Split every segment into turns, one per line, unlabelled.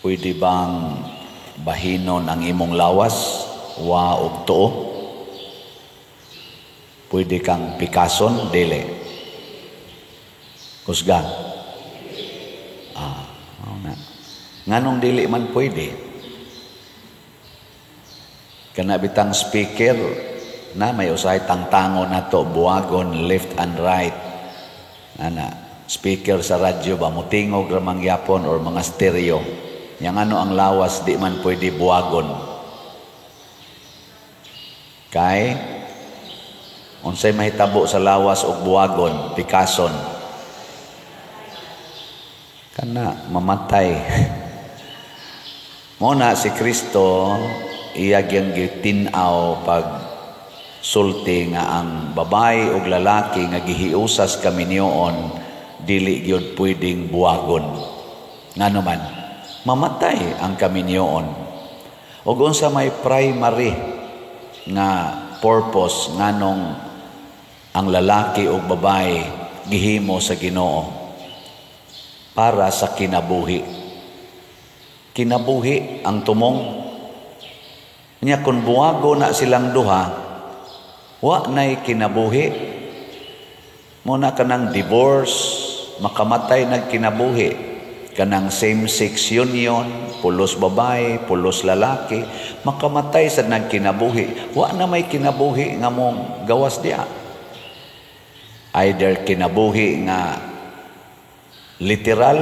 Pwede bang bahinon ang imong lawas wa og tuo? Pwede kang pikason? Dili. Kusga. Ah, mao na. Nganong dili man pwede? Kana bitang speaker na may usahay tangtangon nato, buwagon left and right. Ana, speaker sa radyo ba mutingog ra man gyapon or mga stereo. Yang ano ang lawas di man pwede buwagon? Kay unsay mahitabo sa lawas og buwagon, pikason? Kana mamatay. Mao na si Kristo iya gyud gitin-aw pag sulti nga ang babae ug lalaki nga gihiusas kaminyoon dili gyud pwedeng buwagon. Ngano man mamatay ang kaminyoon. Ug unsa may primary nga purpose nganong ang lalaki ug babae gihimo sa Ginoo? Para sa kinabuhi. Kinabuhi ang tumong. Nya kung buwago na silang duha, wa nay kinabuhi. Mao na kanang divorce, makamatay nagkinabuhi. Kanang same-sex union, pulos babae, pulos lalaki, makamatay sa nagkinabuhi. Wa na may kinabuhi nga mong gawas diya. Either kinabuhi nga literal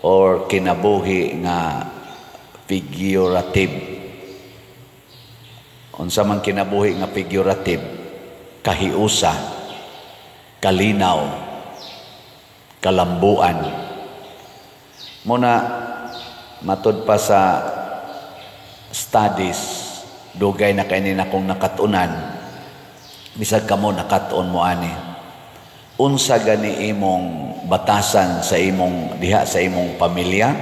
or kinabuhi nga figurative. Unsa man kinabuhi nga figurative? Kahiusa, kalinaw, kalambuan. Muna matud pa sa studies, dugay na kay ni nakong nakatunan, bisag kamo nakatuon mo ani. Unsa gani imong batasan sa imong diha sa imong pamilya,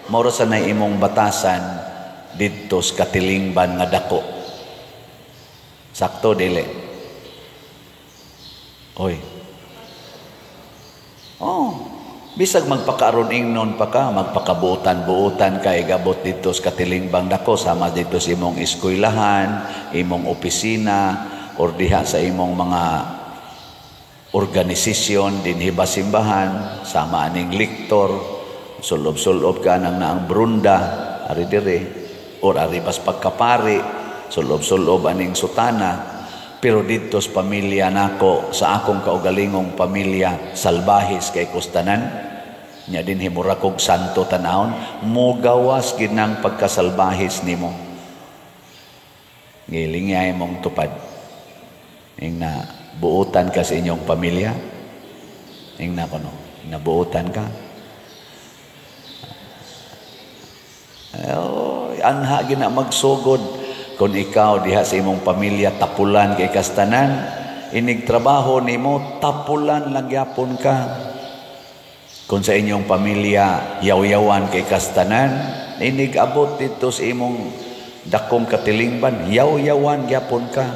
mao ra sa nay imong batasan didto sa katilingban nga dako. Sakto dili? Oy. Oh, bisag magpakaaron ingnon pa ka, magpakabuotan-buotan ka, igabot didto sa katilingban dako, sama didto sa imong eskwelahan, imong opisina, or diha sa imong mga organisasyon dinhi ba simbahan, sama aning lektor, sulob-sulob ka nang naang brunda ari dire or ari bas pagkapari, sulob-sulob aning sutana. Pero didto sa pamilya nako, sa akong kaugalingong pamilya, salbahis kay kustanan nya dinhi mura kog santo tan-awon, mogawas ginang pagkasalbahis nimo. Gilingyay mong tupad. Ing na buutan ka sa inyong pamilya. Ing na kono, nabuutan ka. Oh, anha gina magsugod. Kung ikaw diha sa imong pamilya tapulan kay kastanan, inig trabaho nimo tapulan lang gyapon ka. Kung sa inyong pamilya yaw-yawan kay kastanan, inig abot dito sa imong dakong katilingban, yaw-yawan gyapon ka.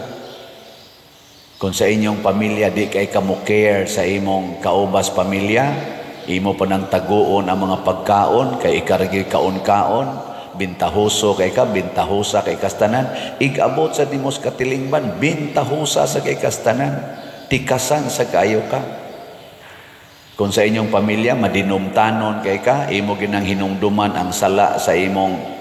Kung sa inyong pamilya di kay ka care sa imong kaubas pamilya, imo pa nang taguon ang mga pagkaon kay ikarigi kaon-kaon, bintahuso kay ka, bintahusa kay kastanan, igabot sa nimos katilingban, bintahusa sa kay kastanan, tikasan sa kaayo ka. Kung sa inyong pamilya madinumtanon kay ka, imo ginang hinumduman ang sala sa imong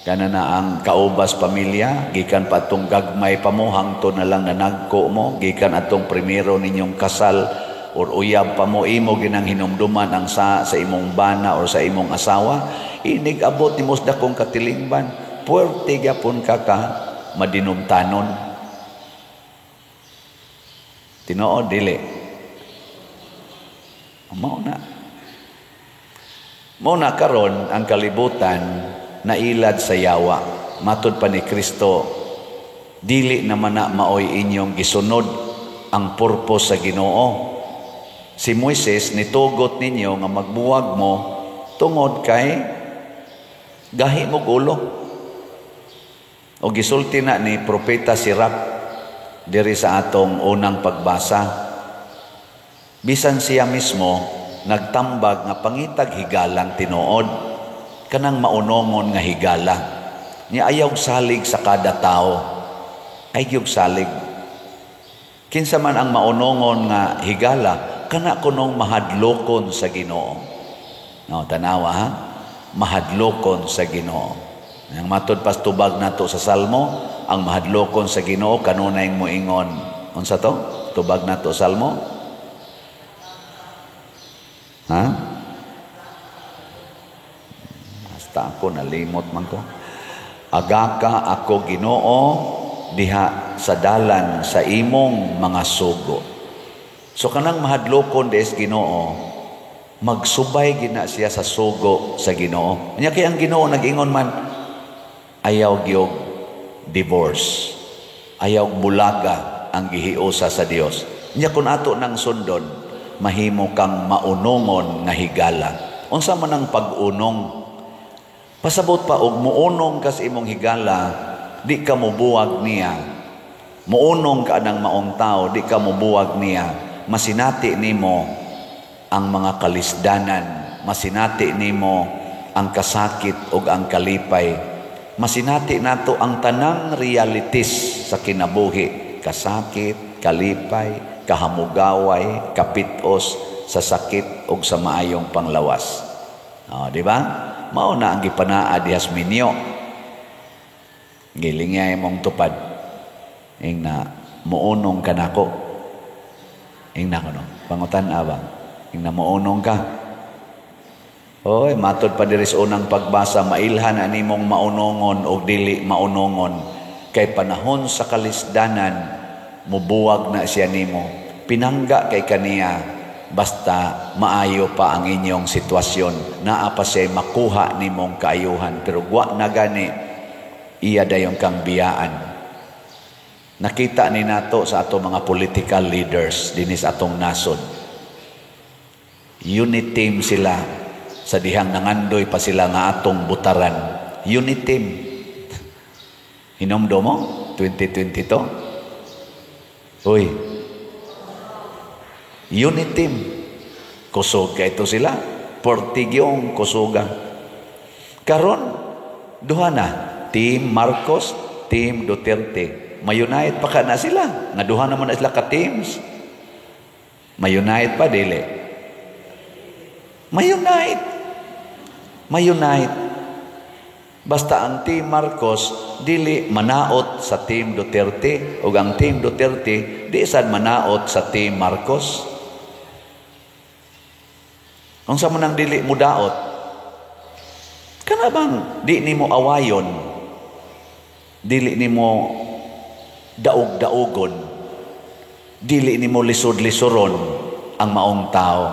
kana na ang kaubas pamilya, gikan pa atong gagmay pa mo, hangtod na lang nanagko mo, gikan atong primero ninyong kasal or uyab pa mo, imo ginang hinumduman ang sa imong bana or sa imong asawa, inig abot nimo sa dakong katilingban, puwerte gyapon ka ka madinumtanon. Tinuod dili? Mao na. Mao na karon ang kalibutan nailad sa yawa. Matud pa ni Kristo, dili naman na maoy inyong gisunod ang purpose sa Ginoo. Si Moises nitugot ninyo nga magbuwag mo tungod kay gahi mo ulo. O gisulti na ni Propeta Sirach diri sa atong unang pagbasa. Bisan siya mismo nagtambag nga pangitag higalang tinuod. Kanang maunongon nga higala. Nya ayaw salig sa kada tao. Ayaw salig. Kinsa man ang maunongon nga higala, kana kunong mahadlokon sa Ginoo. No, tanawa ha? Mahadlokon sa Ginoo. Ang matod pas tubag nato sa Salmo, ang mahadlokon sa Ginoo kanunay moingon. Unsa to? Tubag nato Salmo? Ha? Basta ako nalimot man ko. Agaka ako, Ginoo, diha sa dalan sa imong mga sugo. So kanang mahadlokon des Ginoo, magsubay gina siya sa sugo sa Ginoo. Nya kay ang Ginoo nag-ingon man, ayaw gyud divorce. Ayaw bulaga ang gihiusa sa Dios. Nya kun ato nang sundon, mahimo kang maunongon nga higala. Unsa man ang pag-unong? Pasabot pa og muunong ka sa imong higala, di ka mubuwag niya. Muunong ka ng maong tao, di ka mubuwag niya. Masinati nimo ang mga kalisdanan, masinati nimo ang kasakit ug ang kalipay. Masinati nato ang tanang realities sa kinabuhi, kasakit, kalipay, kahamugaway, kapitos sa sakit ug sa maayong panglawas. Oh, di ba? Mao na ang gipanaa dihas minyo. Gilingya imong tupad. Ing na muunong ka nako. Ing na kuno. Pangutan abang. Ing na muunong ka. Oy, matod pa diri sa unang pagbasa, mailhan animong maunongon o dili maunongon. Kay panahon sa kalisdanan, mubuwag na siya nimo. Pinangga kay kaniya, basta maayo pa ang inyong sitwasyon, naa pa siya makuha nimong kaayuhan, pero wa na gani, iya dayon kang biyaan. Nakita ni nato sa ato mga political leaders dinis atong nasod. Unit team sila sa dihang nangandoy pa sila nga atong butaran. Unit team. Hinomdom mo 2022. Uy, unit team. Kusog kay ito sila. Portigyong kusuga. Karon, duha na. Team Marcos, Team Duterte. Mayunite pa ka na sila. Nga duha naman na sila ka teams. Mayunite pa, dili. Mayunite. Mayunite. Basta ang Team Marcos dili manaot sa Team Duterte ug ang Team Duterte di sad manaot sa Team Marcos. Unsa man ang dili mo daot? Kana bang di nimo awayon? Dili nimo daog-daogon? Dili nimo lisod-lisoron ang maong tao?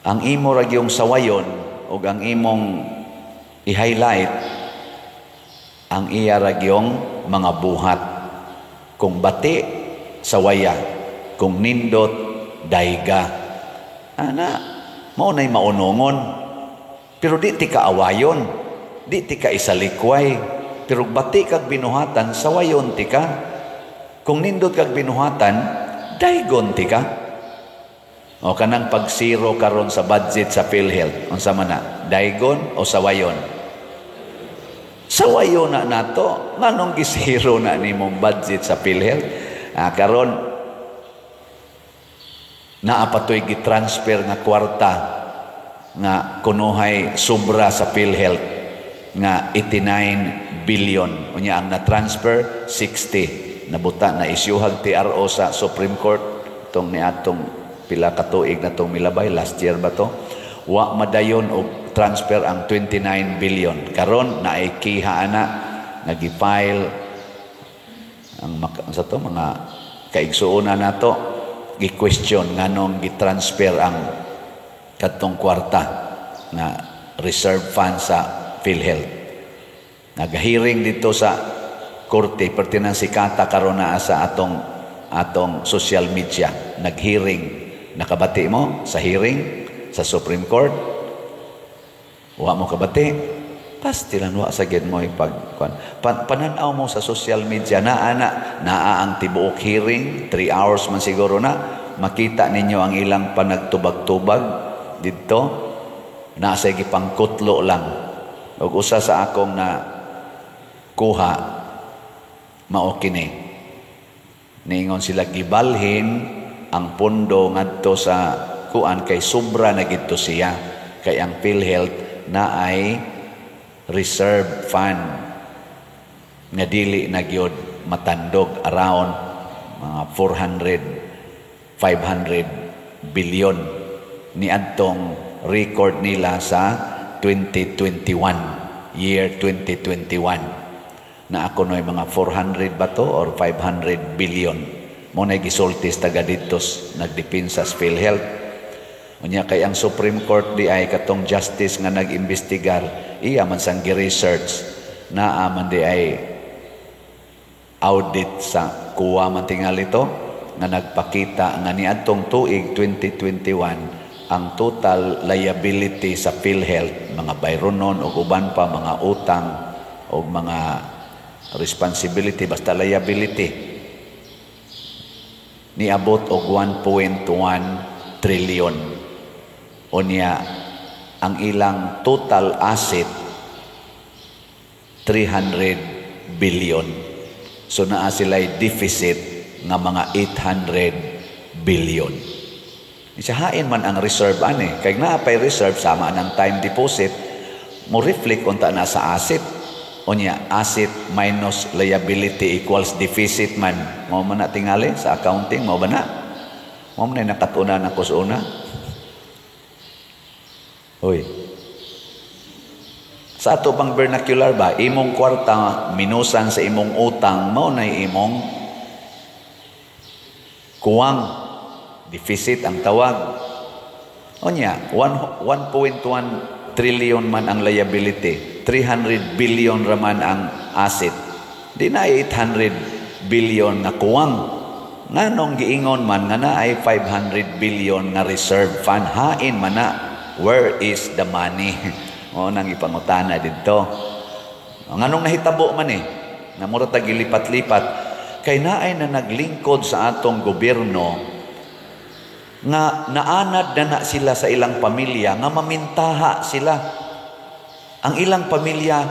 Ang imo ra gyung sawayon ug ang imong i-highlight ang iya ra gyung mga buhat. Kung bati, sawaya. Kung nindot, dayga. Ana, mao na'y maunongon. Pero di ti ka awayon, di ti ka isalikway. Pero bati kag binuhatan, sawayon ti ka. Kung nindot kag binuhatan, daygon ti ka. O kanang pagsiro karon sa budget sa PhilHealth, unsa man na, daygon o sawayon? Sawayon na nato. Nganong gisiro na nimong budget sa PhilHealth? Ah, karon naa pa to'y gitransfer nga kwarta nga kunuhay sobra sa PhilHealth nga 89 billion. Unya ang na-transfer 60. Nabuta na isyuhag TRO sa Supreme Court tong niadtong pila ka tuig na tong milabay, last year ba to? Wa madayon og transfer ang 29 billion. Karon naay kiha ana nga gi-file ang sa to mga kaigsuonan nato, gi-question nganong gi-transfer ang kadtong kwarta nga reserve fund sa PhilHealth. Nagahearing dito sa korte, perti nang sikata karon naa sa atong atong social media. Nag-hearing. Nakabati mo sa hearing sa Supreme Court? Wa mo kabati? Pastilan wa sa gid mo ipag kuan. Pananaw mo sa social media naa na naa ang tibuok hearing, 3 hours man siguro na makita ninyo ang ilang panagtubag-tubag didto. Naa say gipangkutlo lang. Ug usa sa akong na kuha mao kini. Niingon sila, gibalhin ang pondo ngadto sa kuan kay sobra na gidto siya, kay ang PhilHealth na ay reserve fund nga dili na gyud matandog, around mga 400 500 billion ni adtong record nila sa 2021, year 2021, na ako noy mga 400 ba to or 500 billion. Mao na gisulti sa taga didto nagdepensa sa PhilHealth. Unya kay ang Supreme Court di ay, katong justice nga nag-imbestigar, iya man sang gi-research, naa man di ay audit sa kuwa man tingali to nga nagpakita nga niadtong tuig 2021, ang total liability sa PhilHealth, mga bayronon o uban pa, mga utang o mga responsibility, basta liability, niabot og 1.1 trillion. Unya ang ilang total asset 300 billion, so naa sila'y deficit nga mga 800 billion. Isahain man ang reserve ani, kay naa pay reserve sama ng time deposit, mo reflect unta na sa asset. Unya asset minus liability equals deficit man. Mao man na tingali sa accounting, mao ba na? Mao man na nakatunan ako sa una. Hoy. Sa ato bang vernacular ba, imong kwarta minusan sa imong utang, mao na imong kuwang, deficit ang tawag. Unya, 1.1 trillion man ang liability, 300 billion raman ang asset. Di na 800 billion na kuwang. Nganong giingon man nga naay 500 billion nga reserve fund? Hain man na? Where is the money? O nang ipangutana didto. Nganong nahitabo man eh? Namura ta gilipat-lipat. Kay naay na naglingkod sa atong gobyerno nga naanad na na sila sa ilang pamilya nga mamintaha sila. Ang ilang pamilya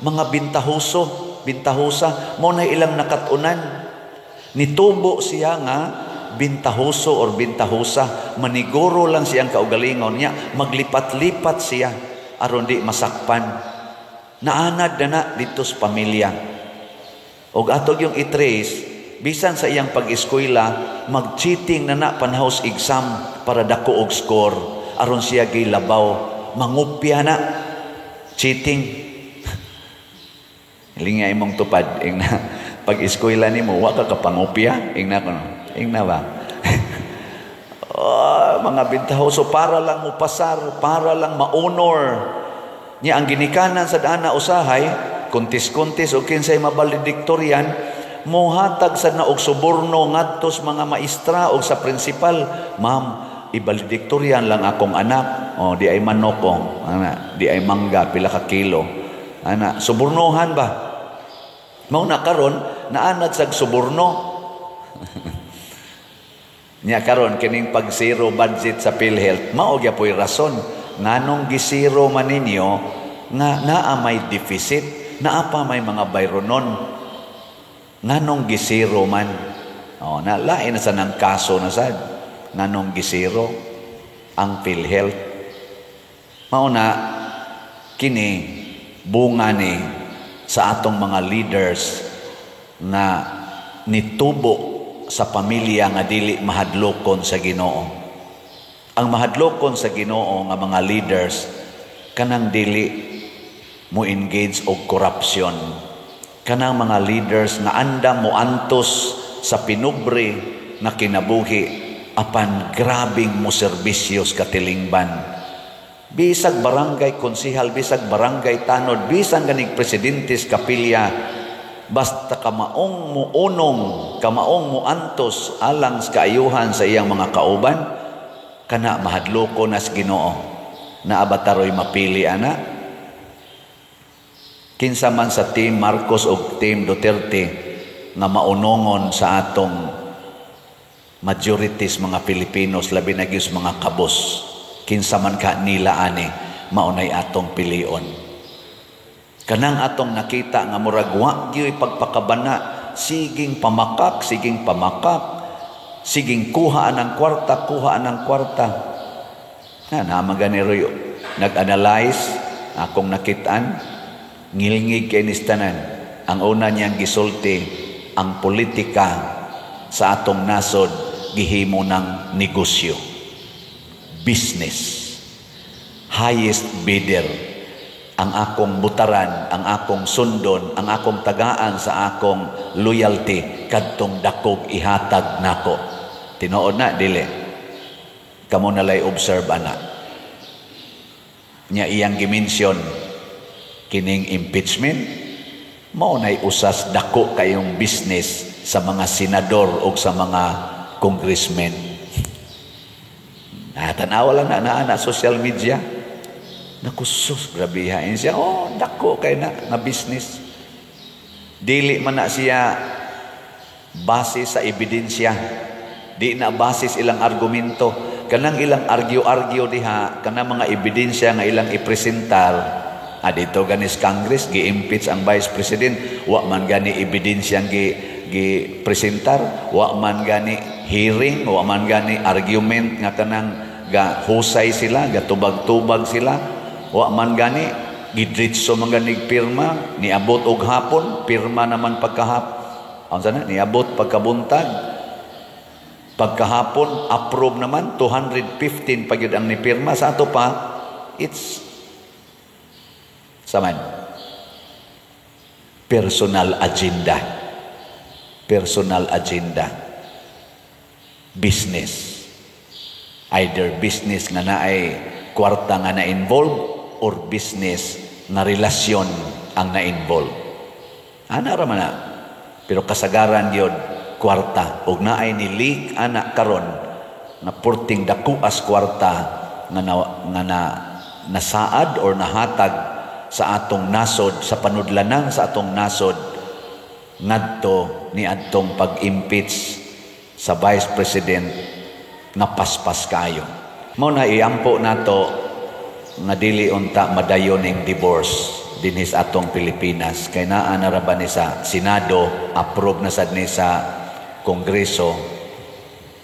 mga bintahuso, bintahusa, mao na ilang nakatunan. Nitubo siya nga bintahuso or bintahusa, maniguro lang siyang kaugalingon niya, maglipat-lipat siya aron di masakpan. Naanad na na dito sa pamilya. Og ato yung i-trace, bisan sa iyang pag-eskwela, mag-cheating na na panhaws exam para dako og score aron siya gilabaw, mangupya na, cheating. Hilinga imong tupad, ingna pag-eskwela nimo wa ka kapangupya, ingna kuno, ingna ba? Oh, mga bintahoso, para lang mo pasar, para lang ma-honor. Nya ang ginikanan sa dana usahay, kuntis-kuntis o kinsay mabalediktoryan, mohatag sa na og suborno ngadto sa mga maestra o sa principal. "Ma'am, ibalediktoryan lang akong anak. Oh, di ay manok ko. Ana, di ay mangga, pila ka kilo." Ana, subornohan ba? Mao na karon naanad sa suborno. Nya karon kining pag zero budget sa PhilHealth, mao gyapoy rason nganong gisiro man ninyo nga naa may deficit, naa pa may mga bayronon. Nganong gisiro man? Oh, na lain na sa nang kaso na sad nganong gisiro ang PhilHealth. Mao na kini bunga ni sa atong mga leaders nga nitubo sa pamilya nga dili mahadlokon sa Ginoo. Ang mahadlokon sa Ginoo nga mga leaders, kanang dili mo engage og corruption. Kanang mga leaders nga andam mo antos sa pinubre nga kinabuhi apan grabing mo serbisyo sa katilingban. Bisag barangay konsihal, bisag barangay tanod, bisan ganig presidente sa kapilya, basta kamaong muunong, kamaong muantos alang sa kaayuhan sa iyang mga kauban, kana mahadloko nas Ginoo. Naabataroy mapili ana. Kinsa man sa team Marcos o team Duterte nga maunongon sa atong majorities mga Pilipinos, labi na gyud mga kabos, kinsa man ka nila ani. mao nay atong pilion. Kanang atong nakita nga murag wa gyud pagpakabana, siging pamakak, siging pamakak, siging kuha ang kwarta, kuha ang kwarta. Na naman gani roy nag-analyze akong nakitaan, ngilngig kay tanan. Ang una niyang gisulti, ang politika sa atong nasod gihimo ng negosyo. Business. Highest bidder. Ang akong butaran, ang akong sundon, ang akong tagaan sa akong loyalty kadtong dakog ihatag nako. Tinuod na dili? Kamo nalay observe ana. Nya iyang gimension kining impeachment mao nay usas dako kayong business sa mga senador o sa mga congressmen. Ah, tanawa lang na naa na social media. Naku sus, grabe hain siya. Oh, dako kay na nga business. Dili man na siya base sa ebidensya. Di na base sa ilang argumento. Kanang ilang argue-argue diha, kanang mga ebidensya nga ilang ipresentar, ah, dito ganis Congress, gi-impeach ang Vice President, wa man gani ebidensya gi gi presentar, wa man gani hearing, wa man gani argument nga kanang ga husay sila, ga tubag-tubag sila, wa man gani, gidritso man gani pirma, niabot og hapon, pirma naman pagkahap. Unsa na, niabot pagkabuntag, pagkahapon approve naman, 215 pa gyud ang nipirma sa ato pa. It's saman personal agenda, personal agenda, business, either business nga naay kwarta nga na-involve or business nga relasyon ang na-involve. Ana ra man na, pero kasagaran gyud kwarta. Ug naay ni leak ana karon nga purting dakuas kwarta nga na nasaad or nahatag sa atong nasod, sa panudlanan sa atong nasod ngadto ni adtong pag-impeach sa Vice President nga paspas kayo. Mao na iampo nato nga dili unta madayon ning divorce dinhi sa atong Pilipinas kay naa na ra ba ni sa Senado, approve na sad ni sa Kongreso.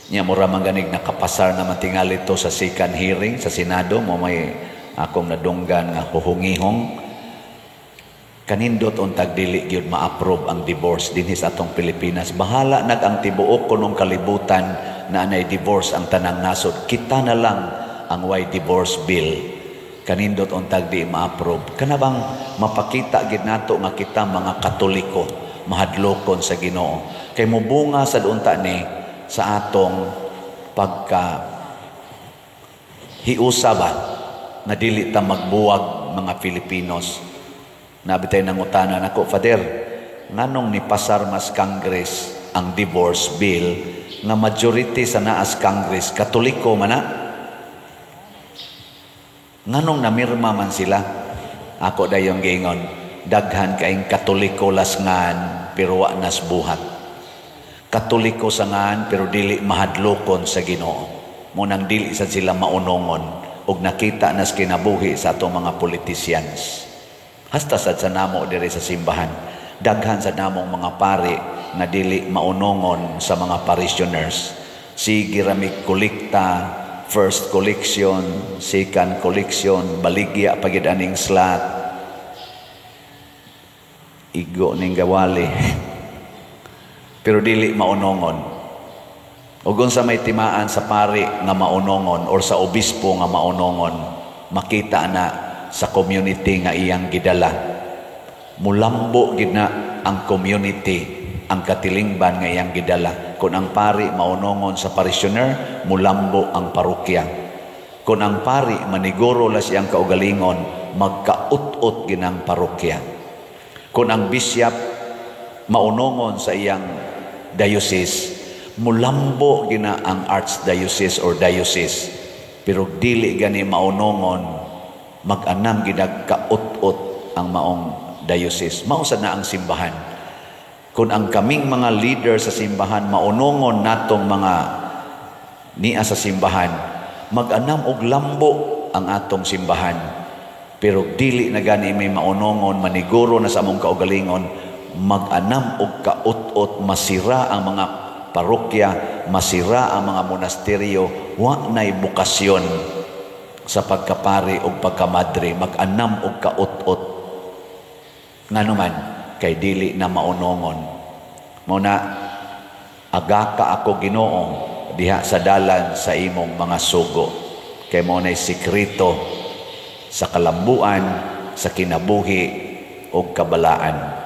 Nya mura man ganig nakapasar na man tingali to sa second hearing sa Senado. Mo may akong nadunggan nga huhungihong. Kanindot untag dili gyud ma-approve ang divorce dinhi sa atong Pilipinas. Bahala nag ang tibuok kunong kalibutan na anay divorce ang tanang nasod. Kita na lang ang way divorce bill. Kanindot untag di ma-approve. Kana bang mapakita gid nato nga kita mga Katoliko mahadlokon sa Ginoo. Kay mubunga sad unta ni sa atong pagka hiusa ba na dili ta magbuwag mga Filipinos. Naa bitay nangutana nako, "Father, nganong nipasar mas Congress ang divorce bill nga majority sa naas Congress Katoliko man na? Nganong namirma man sila?" Ako dayong giingon, daghan kaing Katoliko lasngan pero wa nas buhat. Katoliko sa ngan pero dili mahadlokon sa Ginoo. Munang dili sad sila maunongon ug nakita nas kinabuhi sa atong mga politicians. Hasta sad sa namo diri sa simbahan, daghan sa namong mga pari nga dili maunongon sa mga parishioners. Sige ra mig kolekta, first collection, second collection, baligya pagid aning slot. Igo ning gawali. Pero dili maunongon. Ug unsa may timaan sa pari nga maunongon or sa obispo nga maunongon, makita na sa community nga iyang gidala. Mulambo gid na ang community, ang katilingban nga iyang gidala. Kung ang pari maunongon sa parishioner, mulambo ang parokya. Kung ang pari maniguro la siyang kaugalingon, magkaut-ut ginang parokya. Kung ang bishop maunongon sa iyang diocese, mulambo gina ang archdiocese or diocese. Pero dili gani maunongon, mag-anam ginag kaut-ut ang maong diocese. Mao sad na ang simbahan. Kung ang kaming mga leader sa simbahan maunongon natong mga niya sa simbahan, mag-anam og lambo ang atong simbahan. Pero dili na gani may maunongon, maniguro na sa among kaugalingon, mag-anam og kaut-ot, masira ang mga parokya, masira ang mga monasteryo, wa na'y bokasyon sa pagkapari o pagkamadre, mag-anam og kaut-ot. Ngano man, kay dili na maunongon. Mao na, agaka ako, Ginoo, diha sa dalan sa imong mga sugo. Kay mao na'y sekreto sa kalambuan, sa kinabuhi o kabalaan.